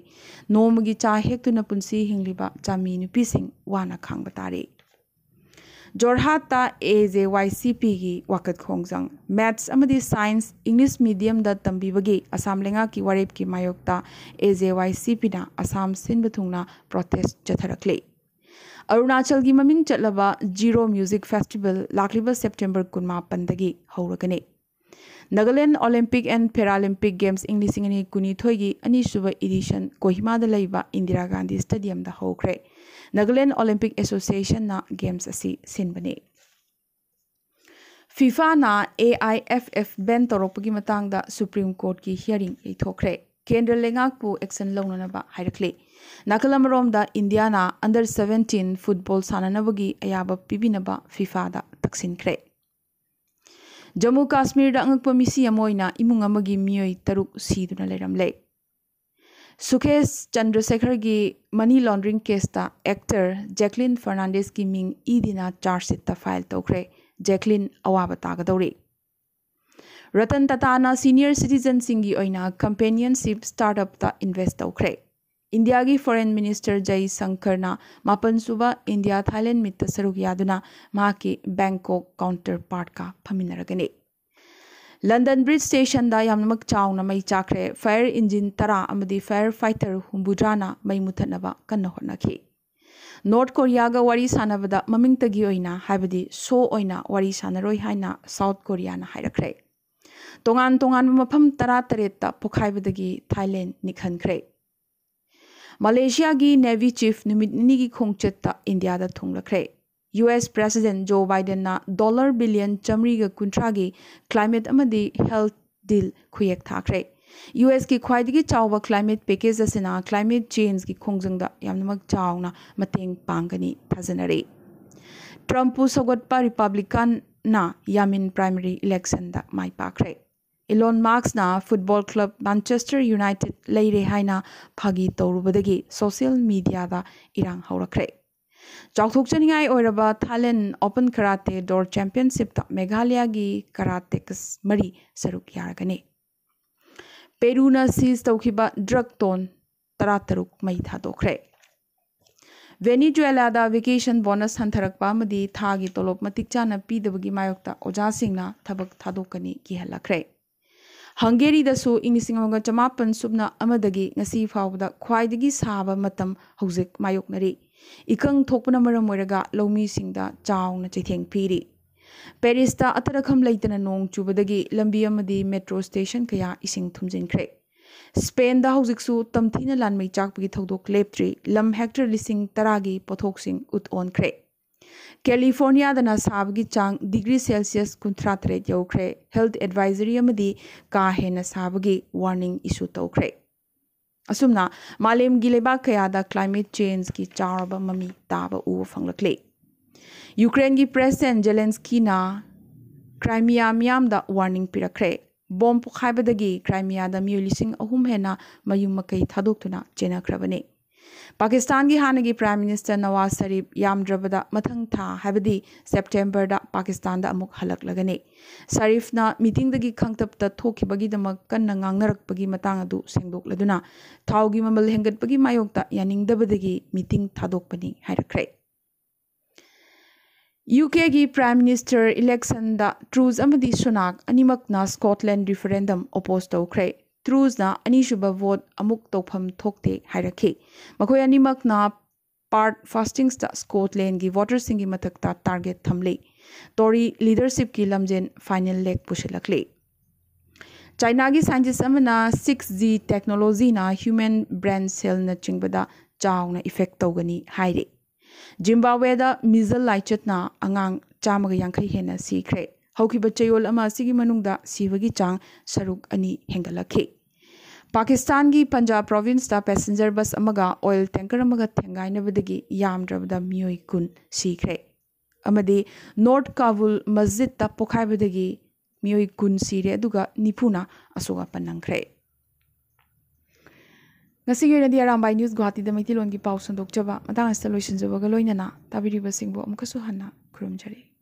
ꯅꯣꯡꯃꯒꯤ ꯆꯥ ꯍꯦꯛꯇꯨꯅ ꯄꯨꯟꯁꯤ ꯍꯤꯡꯂꯤꯕ ꯆꯥꯃꯤ ꯅꯨꯄꯤꯁꯤꯡ ꯋꯥꯅ ꯈꯥꯡꯕ ꯇꯥꯔꯤ꯫ ꯖꯣꯔꯍꯥꯠꯇ A J Y C Pꯒꯤ ꯋꯥꯀꯠ ꯈꯣꯡꯖꯪ꯫ Maths ꯑꯃꯗꯤ Science English mediumꯗ ꯇꯝꯕꯤꯕꯒꯤ ꯑꯁꯥꯝ ꯂꯩꯉꯥꯛꯀꯤ ꯋꯥꯔꯦꯞꯀꯤ ꯃꯥꯌꯣꯛꯇ A J Y C Pꯅ Assam ꯁꯤꯟꯕ ꯊꯨꯡꯅ protest ꯆꯠꯊꯔꯛꯂꯤ꯫ ꯑꯔꯨꯅꯥꯆꯜꯒꯤ ꯃꯃꯤꯡ ꯆꯠꯂꯕ Ziro Music Festival ꯂꯥꯛꯂꯤꯕ September ꯀꯨꯟꯃꯥꯄꯟꯗꯒꯤ ꯍꯧꯔꯒꯅꯤ꯫ Nagaland Olympic and Paralympic Games ꯏꯪ ꯂꯤꯁꯤꯡ ꯑꯅꯤ ꯀꯨꯟꯅꯤꯊꯣꯏꯒꯤ ꯑꯅꯤꯁꯨꯕ edition ꯀꯣꯍꯤꯃꯥꯗ ꯂꯩꯕ ꯏꯟꯗꯤꯔꯥ ꯒꯥꯟꯙꯤ Stadiumꯗ ꯍꯧꯈ꯭ꯔꯦ꯫ Nagaland Olympic Associationꯅ games ꯑꯁꯤ ꯁꯤꯟꯕꯅꯤ꯫ FIFAꯅ A I F F ban ꯇꯧꯔꯛꯄꯒꯤ ꯃꯇꯥꯡꯗ Supreme Courtꯀꯤ hearing ꯌꯩꯊꯣꯛꯈ꯭ꯔꯦ꯫ ꯀꯦꯟꯗ꯭ꯔ ꯂꯩꯉꯥꯛꯄꯨ action ꯂꯧꯅꯅꯕ ꯍꯥꯏꯔꯛꯂꯤ꯫ ꯅꯥꯀꯜ ꯑꯃꯔꯣꯝꯗ ꯏꯟꯗꯤꯌꯥꯅ under seventeen football ꯁꯥꯟꯅꯅꯕꯒꯤ ꯑꯌꯥꯕ ꯄꯤꯕꯤꯅꯕ FIFAꯗ ꯇꯛꯁꯤꯟꯈ꯭ꯔꯦ꯫ ꯖꯝꯃꯨ ꯀꯥꯁꯃꯤꯔꯗ ꯑꯉꯛꯄ ꯃꯤꯁꯤ ꯑꯃ ꯑꯣꯏꯅ ꯏꯃꯨꯡ ꯑꯃꯒꯤ ꯃꯤꯑꯣꯏ ꯇꯔꯨꯛ ꯁꯤꯗꯨꯅ ꯂꯩꯔꯝꯂꯦ꯫ ꯁꯨꯈꯦꯁ ꯆꯟꯗ꯭ꯔꯁꯦꯈꯔꯒꯤ money laundering caseꯇ actor Jacqueline Fernandezꯀꯤ ꯃꯤꯡ ꯏꯗꯤꯅ charge sheetꯇ file ꯇꯧꯈ꯭ꯔꯦ꯫ Jacqueline ꯑꯋꯥꯕ ꯇꯥꯒꯗꯧꯔꯤ꯫ ꯔꯇꯟ ꯇꯥꯇꯥꯅ senior citizenꯁꯤꯡꯒꯤ ꯑꯣꯏꯅ companionship startupꯇ invest ꯇꯧꯈ꯭ꯔꯦ꯫ ꯏꯟꯗꯤꯌꯥꯒꯤ Foreign Minister ꯖꯌ ꯁꯪꯀꯔꯅ ꯃꯥꯄꯟ ꯁꯨꯕ ꯏꯟꯗꯤꯌꯥ ꯊꯥꯏꯂꯦꯟ ꯃꯤꯠꯇ ꯁꯔꯨꯛ ꯌꯥꯗꯨꯅ ꯃꯍꯥꯛꯀꯤ ꯕꯦꯡꯀꯣꯛ counterpartꯀ ꯐꯝꯃꯤꯟꯅꯔꯒꯅꯤ꯫ ꯂꯟꯗꯟ ꯕ꯭ꯔꯤꯖ ꯁ꯭ꯇꯦꯁꯟꯗ ꯌꯥꯝꯅꯃꯛ ꯆꯥꯎꯅ ꯃꯩ ꯆꯥꯛꯈ꯭ꯔꯦ꯫ Fire engine ꯇꯔꯥ ꯑꯃꯗꯤ fire fighter ꯍꯨꯝꯐꯨꯇꯔꯥꯅ ꯃꯩ ꯃꯨꯊꯠꯅꯕ ꯀꯟꯅ ꯍꯣꯠꯅꯈꯤ꯫ ꯅꯣꯔꯠ ꯀꯣꯔꯤꯌꯥꯒ ꯋꯥꯔꯤ ꯁꯥꯟꯅꯕꯗ ꯃꯃꯤꯡꯇꯒꯤ ꯑꯣꯏꯅ, ꯍꯥꯏꯕꯗꯤ ꯁꯣ ꯑꯣꯏꯅ ꯋꯥꯔꯤ ꯁꯥꯟꯅꯔꯣꯏ ꯍꯥꯏꯅ ꯁꯥꯎꯠ ꯀꯣꯔꯤꯌꯥꯅ ꯍꯥꯏꯔꯛꯈ꯭ꯔꯦ꯫ ꯇꯣꯉꯥꯟ ꯇꯣꯉꯥꯟꯕ ꯃꯐꯝ ꯇꯔꯥꯇꯔꯦꯠꯇ ꯄꯣꯈꯥꯏꯕꯗꯒꯤ ꯊꯥꯏꯂꯦꯟ ꯅꯤꯛꯍꯟꯈ꯭ꯔꯦ꯫ ꯃꯂꯦꯁꯤꯌꯥꯒꯤ Navy Chief ꯅꯨꯃꯤꯠ ꯅꯤꯅꯤꯒꯤ ꯈꯣꯡꯆꯠꯇ ꯏꯟꯗꯤꯌꯥꯗ ꯊꯨꯡꯂꯈ꯭ꯔꯦ꯫ ꯌꯨ ꯑꯦꯁ President ꯖꯣ ꯕꯥꯏꯗꯦꯟꯅ ꯗꯣꯂꯔ ꯕꯤꯂꯤꯌꯟ ꯆꯥꯃꯔꯤꯒ ꯀꯨꯟꯊ꯭ꯔꯥꯒꯤ climate ꯑꯃꯗꯤ health deal ꯈꯨꯌꯦꯛ ꯊꯥꯈ꯭ꯔꯦ꯫ ꯌꯨ ꯑꯦꯁꯀꯤ ꯈ꯭ꯋꯥꯏꯗꯒꯤ ꯆꯥꯎꯕ climate package ꯑꯁꯤꯅ climate changeꯒꯤ ꯈꯣꯡꯖꯪꯗ ꯌꯥꯝꯅꯃꯛ ꯆꯥꯎꯅ ꯃꯇꯦꯡ ꯄꯥꯡꯒꯅꯤ ꯊꯥꯖꯅꯔꯤ꯫ ꯇ꯭ꯔꯝꯞꯄꯨ ꯁꯧꯒꯠꯄ ꯔꯤꯄꯕ꯭ꯂꯤꯀꯟꯅ ꯌꯥꯃꯤꯟ primary electionꯗ ꯃꯥꯏ ꯄꯥꯛꯈ꯭ꯔꯦ꯫ ꯏꯂꯣꯟ ꯃꯥꯛꯁꯅ football club Manchester United ꯂꯩꯔꯦ ꯍꯥꯏꯅ ꯐꯥꯒꯤ ꯇꯧꯔꯨꯕꯗꯒꯤ social mediaꯗ ꯏꯔꯥꯡ ꯍꯧꯔꯛꯈ꯭ꯔꯦ꯫ ꯆꯥꯎꯊꯣꯛꯆꯅꯤꯡꯉꯥꯏ ꯑꯣꯏꯔꯕ Thailand Open Karate Door Championshipꯇ ꯃꯦꯘꯥꯂꯌꯥꯒꯤ ꯀꯔꯥꯇꯦꯀꯁ ꯃꯔꯤ ꯁꯔꯨꯛ ꯌꯥꯔꯒꯅꯤ꯫ ꯄꯦꯔꯨꯅ seize ꯇꯧꯈꯤꯕ drug ton ꯇꯔꯥꯇꯔꯨꯛ ꯃꯩ ꯊꯥꯗꯣꯛꯈ꯭ꯔꯦ꯫ ꯚꯦꯅꯤꯖꯨꯋꯦꯂꯥꯗ vacation bonus ꯍꯟꯊꯔꯛꯄ ꯑꯃꯗꯤ ꯊꯥꯒꯤ ꯇꯣꯂꯣꯞ ꯃꯇꯤꯛ ꯆꯥꯅ ꯄꯤꯗꯕꯒꯤ ꯃꯥꯌꯣꯛꯇ ꯑꯣꯖꯥꯁꯤꯡꯅ ꯊꯕꯛ ꯊꯥꯗꯣꯛꯀꯅꯤ ꯀꯤꯍꯜꯂꯛꯈ꯭ꯔꯦ꯫ ꯍꯪꯒꯦꯔꯤꯗꯁꯨ ꯏꯪ ꯂꯤꯁꯤꯡ ꯑꯃꯒ ꯆꯃꯥꯄꯟ ꯁꯨꯞꯅ ꯑꯃꯗꯒꯤ ꯉꯁꯤ ꯐꯥꯎꯕꯗ ꯈ꯭ꯋꯥꯏꯗꯒꯤ ꯁꯥꯕ ꯃꯇꯝ ꯍꯧꯖꯤꯛ ꯃꯥꯌꯣꯛꯅꯔꯤ꯫ ꯏꯀꯪ ꯊꯣꯛꯄꯅ ꯃꯔꯝ ꯑꯣꯏꯔꯒ ꯂꯧꯃꯤꯁꯤꯡꯗ ꯆꯥꯎꯅ ꯆꯩꯊꯦꯡ ꯄꯤꯔꯤ꯫ ꯄꯦꯔꯤꯁꯇ ꯑꯇꯔꯈꯝ ꯂꯩꯇꯅ ꯅꯣꯡ ꯆꯨꯕꯗꯒꯤ ꯂꯝꯕꯤ ꯑꯃꯗꯤ metro station ꯀꯌꯥ ꯏꯁꯤꯡ ꯊꯨꯝꯖꯤꯟꯈ꯭ꯔꯦ꯫ ꯁ꯭ꯄꯦꯟꯗ ꯍꯧꯖꯤꯛꯁꯨ ꯇꯝꯊꯤꯅ ꯂꯥꯟꯃꯩ ꯆꯥꯛꯄꯒꯤ ꯊꯧꯗꯣꯛ ꯂꯦꯞꯇ꯭ꯔꯤ꯫ ꯂꯝ hectare ꯂꯤꯁꯤꯡ ꯇꯔꯥꯒꯤ ꯄꯣꯠꯊꯣꯛꯁꯤꯡ ꯎꯠ ꯑꯣꯟꯈ꯭ꯔꯦ꯫ ꯀꯦꯂꯤꯐꯣꯔꯅꯤꯌꯥꯗꯅ ꯁꯥꯕꯒꯤ ꯆꯥꯡ degree Celsius ꯀꯨꯟꯊ꯭ꯔꯥ ꯇꯔꯦꯠ ꯌꯧꯈ꯭ꯔꯦ꯫ Health advisory ꯑꯃꯗꯤ ꯀꯥ ꯍꯦꯟꯅ ꯁꯥꯕꯒꯤ warning issue ꯇꯧꯈ꯭ꯔꯦ꯫ ꯑꯁꯨꯝꯅ ꯃꯥꯂꯦꯝꯒꯤ ꯂꯩꯕꯥꯛ ꯀꯌꯥꯗ climate changeꯀꯤ ꯆꯥꯎꯔꯕ ꯃꯃꯤ ꯇꯥꯕ ꯎꯕ ꯐꯪꯂꯛꯂꯤ꯫ ꯌꯨꯀ꯭ꯔꯦꯟꯒꯤ President ꯖꯦꯂꯦꯟꯁꯀꯤꯅ ꯀ꯭ꯔꯥꯏꯃꯤꯌꯥ ꯃꯤꯌꯥꯝꯗ warning ꯄꯤꯔꯛꯈ꯭ꯔꯦ꯫ ꯕꯣꯝ ꯄꯣꯈꯥꯏꯕꯗꯒꯤ ꯀ꯭ꯔꯥꯏꯃꯤꯌꯥꯗ ꯃꯤꯑꯣꯏ ꯂꯤꯁꯤꯡ ꯑꯍꯨꯝ ꯍꯦꯟꯅ ꯃꯌꯨꯝ ꯃꯀꯩ ꯊꯥꯗꯣꯛꯇꯨꯅ ꯆꯦꯟꯅꯈ꯭ꯔꯕꯅꯤ꯫ ꯄꯥꯀꯤꯁꯇꯥꯟꯒꯤ ꯍꯥꯟꯅꯒꯤ Prime Minister ꯅꯋꯥꯖ ꯁꯔꯤꯐ ꯌꯥꯝꯗ꯭ꯔꯕꯗ ꯃꯊꯪ ꯊꯥ, ꯍꯥꯏꯕꯗꯤ ꯁꯦꯞꯇꯦꯝꯕꯔꯗ ꯄꯥꯀꯤꯁꯇꯥꯟꯗ ꯑꯃꯨꯛ ꯍꯜꯂꯛꯂꯒꯅꯤ꯫ ꯁꯔꯤꯐꯅ ꯃꯤꯇꯤꯡꯗꯒꯤ ꯈꯪꯇꯞꯇ ꯊꯣꯛꯈꯤꯕꯒꯤꯗꯃꯛ ꯀꯟꯅ ꯉꯥꯡꯅꯔꯛꯄꯒꯤ ꯃꯇꯥꯡ ꯑꯗꯨ ꯁꯦꯡꯗꯣꯛꯂꯗꯨꯅ, ꯊꯥꯎꯒꯤ ꯃꯃꯜ ꯍꯦꯟꯒꯠꯄꯒꯤ ꯃꯥꯌꯣꯛꯇ ꯌꯥꯅꯤꯡꯗꯕꯗꯒꯤ ꯃꯤꯇꯤꯡ ꯊꯥꯗꯣꯛꯄꯅꯤ ꯍꯥꯏꯔꯛꯈ꯭ꯔꯦ꯫ ꯌꯨ ꯀꯦꯒꯤ Prime Minister election ꯗ ꯇ꯭ꯔꯨꯖ ꯑꯃꯗꯤ ꯁꯨꯅꯥꯛ ꯑꯅꯤꯃꯛꯅ ꯁ꯭ꯀꯣꯠꯂꯦꯟ referendum oppose ꯇꯧꯈ꯭ꯔꯦ꯫ ꯇ꯭ꯔꯨꯖꯅ ꯑꯅꯤꯁꯨꯕ ꯚꯣꯠ ꯑꯃꯨꯛ ꯇꯧꯐꯝ ꯊꯣꯛꯇꯦ ꯍꯥꯏꯔꯛꯈꯤ꯫ ꯃꯈꯣꯏ ꯑꯅꯤꯃꯛꯅ ꯄꯥꯔꯠ ꯐꯥꯁꯇꯤꯡꯁꯇ ꯁ꯭ꯀꯣꯠꯂꯦꯟꯒꯤ ꯚꯣꯇꯔꯁꯤꯡꯒꯤ ꯃꯊꯛꯇ ꯇꯥꯔꯒꯦꯠ ꯊꯝꯂꯤ꯫ ꯇꯣꯔꯤ ꯂꯤꯗꯔꯁꯤꯞꯀꯤ ꯂꯝꯖꯦꯟ ꯐꯥꯏꯅꯦꯜ ꯂꯦꯛ ꯄꯨꯁꯤꯜꯂꯛꯂꯤ꯫ ꯆꯥꯏꯅꯥꯒꯤ ꯁꯥꯏꯟꯇꯤꯁ ꯑꯃꯅ ꯁꯤꯛꯁ ꯖꯤ ꯇꯦꯛꯅꯣꯂꯣꯖꯤꯅ ꯍ꯭ꯌꯨꯃꯦꯟ ꯕ꯭ꯔꯦꯟ ꯁꯦꯜꯅꯆꯤꯡꯕꯗ ꯆꯥꯎꯅ ꯏꯐꯦꯛ ꯇꯧꯒꯅꯤ ꯍꯥꯏꯔꯤ꯫ ꯖꯤꯝꯕꯥꯕ꯭ꯋꯦꯗ ꯃꯤꯖꯜ ꯂꯥꯏꯆꯠꯅ ꯑꯉꯥꯡ ꯆꯥꯝꯃꯒ ꯌꯥꯡꯈꯩ ꯍꯦꯟꯅ ꯁꯤꯈ꯭ꯔꯦ꯫ ꯍꯧꯈꯤꯕ ꯆꯌꯣꯜ ꯑꯃ ꯑꯁꯤꯒꯤ ꯃꯅꯨꯡꯗ ꯁꯤꯕꯒꯤ ꯆꯥꯡ ꯁꯔꯨꯛ ꯑꯅꯤ ꯍꯦꯟꯒꯠꯂꯛꯈꯤ꯫ ꯄꯥꯀꯤꯁꯇꯥꯟꯒꯤ ꯄꯟꯖꯥꯕ ꯄ꯭ꯔꯣꯚꯤꯟꯁꯇ ꯄꯦꯁꯦꯟꯖꯔ ꯕꯁ ꯑꯃꯒ ꯑꯣꯏꯜ ꯇꯦꯡꯀꯔ ꯑꯃꯒ ꯊꯦꯡꯒꯥꯏꯅꯕꯗꯒꯤ ꯌꯥꯝꯗ꯭ꯔꯕꯗ ꯃꯤꯑꯣꯏ ꯀꯨꯟ ꯁꯤꯈ꯭ꯔꯦ꯫ ꯑꯃꯗꯤ ꯅꯣꯔꯠ ꯀꯥꯕꯨꯜ ꯃꯁꯖꯤꯗꯇ ꯄꯣꯈꯥꯏꯕꯗꯒꯤ ꯃꯤꯑꯣꯏ ꯀꯨꯟ ꯁꯤꯔꯦ, ꯑꯗꯨꯒ ꯅꯤꯐꯨꯅ ꯑꯁꯣꯛ ꯑꯄꯟ ꯅꯪꯈ꯭ꯔꯦ꯫ ꯉꯁꯤꯒꯤ ꯑꯣꯏꯅꯗꯤ ꯑꯔꯥꯝꯕꯥꯏ ꯅ꯭ꯌꯨꯁ ꯒꯨꯋꯥꯍꯥꯇꯤꯗ ꯃꯩꯇꯩꯂꯣꯟꯒꯤ ꯄꯥꯎ ꯁꯟꯗꯣꯛꯆꯕ ꯃꯇꯥꯡ ꯑꯁꯤꯗ ꯂꯣꯏꯁꯤꯟꯖꯕꯒ ꯂꯣꯏꯅꯅ ꯇꯥꯕꯤꯔꯤꯕꯁꯤꯡꯕꯨ ꯑꯃꯨꯛꯀꯁꯨ ꯍꯟꯅ ꯈꯨꯔꯨꯝꯖꯔꯤ꯫